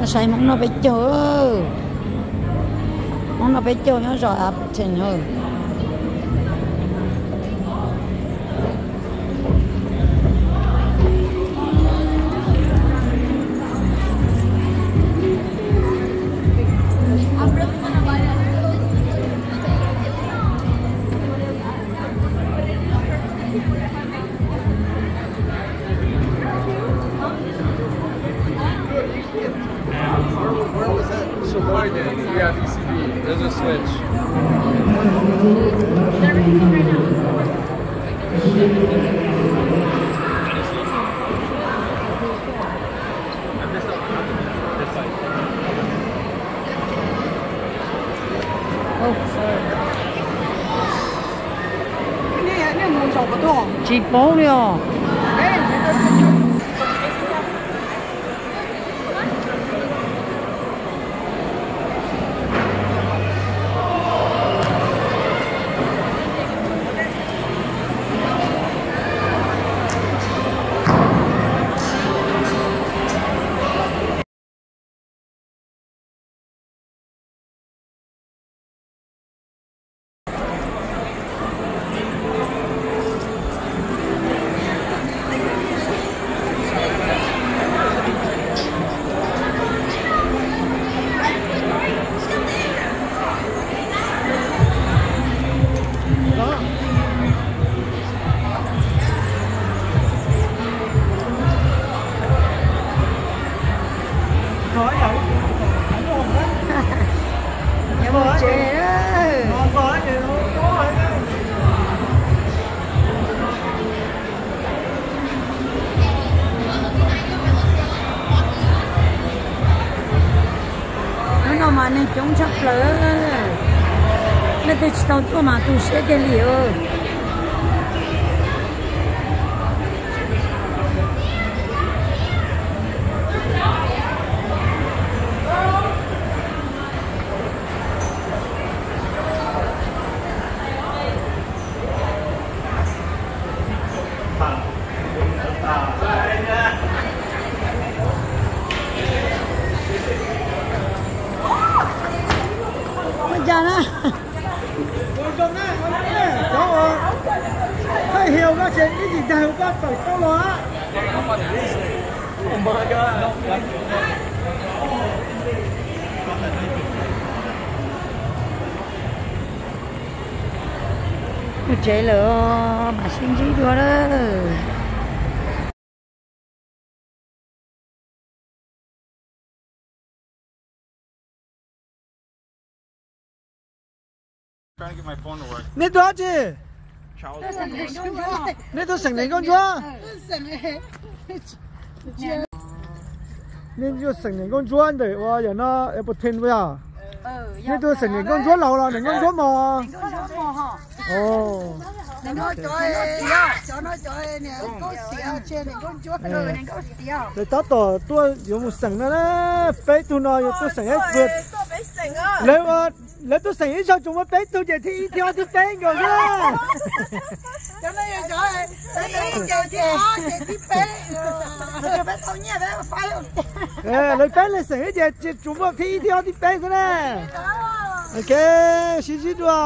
Saib Hmoob noj peb caug, Hmoob noj peb caug nyob zos Appleton. Where was that? Sheboygan. Yeah, V C B. There's a switch. Tsis paub li os. Mus tsev. Hnub no mas neeg coob tshaj plaws. Leej twg tsis tau tuaj mas tu siab kiag li. Ua cas na? Thaij hias koj ces ib txhis daig koj tawm tau los. Mus tsev lawm, mam sib ntsib dua lawm. Nej tuaj dab tsi? Nej tuaj xeem niam nkauj ntsuab? Nej tuaj xeem niam nkauj ntsuab ntawm ua yam no Appleton puas yog? Nej tuaj xeem niam nkauj ntsuab laus los niam nkauj ntsuab mos? Lawv tab tom tuaj yuav mus xeem no na, peb tug no yuav tuaj xeem ib tug. Lawv, lawv tuaj xeem ib zaug tsuas muaj peb tug ces thib ib, thib ob, thib peb nkaus xwb. Lawv peb leeg xeem ib ces tsuas muaj thib ib, thib ob, thib peb xwb na. Ok, sib ntsib dua.